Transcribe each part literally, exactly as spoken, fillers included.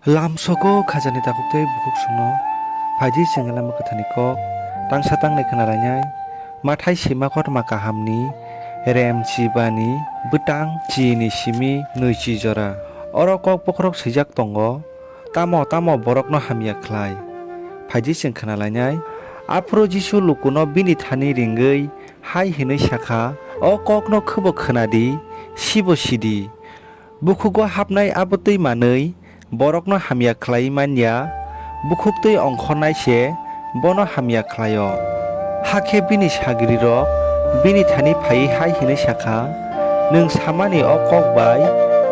Lamsogo khajani takhuk tei bukhuk songno phaidi chwng Lama Kwtharni kok tangsa tangnai khna lainai. Mathai sima kothoma kahamni rem chibani bwtang chini simi nwichi jora. Oro kok bokhorok swijak tongo, tamo tamo borokno hamya khlai. Phaidi chwng khna lainai. Aphuru Jisu lukuno bini thani ringwi hai hwnwi sakha, O kokno khwbo khna di, sibo si di. Bukhugo hapnai abo twi manwi borokno hamya khlaiwi man ya, bukhuk twi ongkhornai se bono hamya khlai-o. Hakhe bini sagrirok bini thani phaiwi hai hwnwi sakha, Nwng samani o kok bai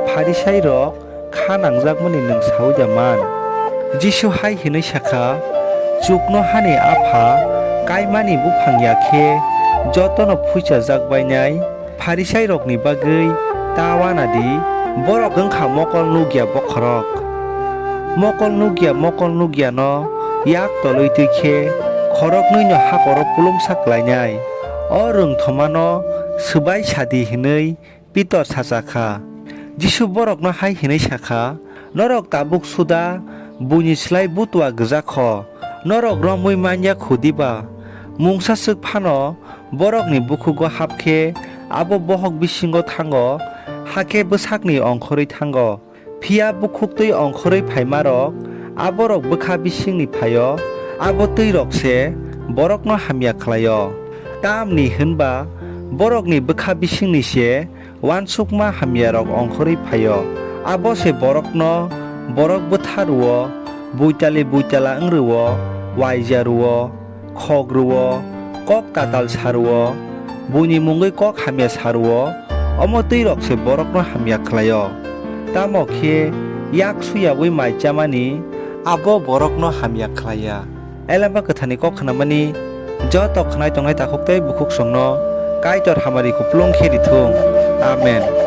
Pharisairok khá nangjakmani nwng saui da man? Jisu hai hwnwi sakha, Chuknohani Apha kaimani buphang ya khe jotono phuichajak bainai Pharisairokni bagwi ta uana di, bórok wng kha mokol nuk ya bokhorok. Mokol nuk ya mokol nuk yano yak tolwi tẃi khe khoroknwino hakhoro pulumsa klainai. O rwngthomano swbai sa di, hwnwi Pitor sacha kha. Jisu bórokno hai hwnwi sa kha, Norok tabuk suda buini slái butua gwja kho. Norok romwi man ya khu diba? Mungsa swk phano borokni bukhugo hap khe abo bohok bisingo thángo, hakhe bwsakni ongkhorwi thángo. Phiya bukhuk twi ongkhorwi phaimarok, abórok bwkha bisingni phai-o, abo twirok se borokno hamya khlai-o. Tamni hwn ba bórokni bwkha bisingni se uansukma hamyarok ongkhorwi phai-o. Abo se borokno borok bwtha rw-o, buitali-buitala wng rw-o, uaija rw-o, khok rw-o, kók tatal sa rw-o, buini mungwi kók hamya sa rw-o, omo twirok se borokno hamya khlai-o. Tamo khe yak suyaui mai chamani abo borokno hamya khlai ya. Elama Kwtharni kók khnamani joto khnai tongnai takhuk tei bukhuk songno Kaitor hamari kupulung khe ri thung. Amen.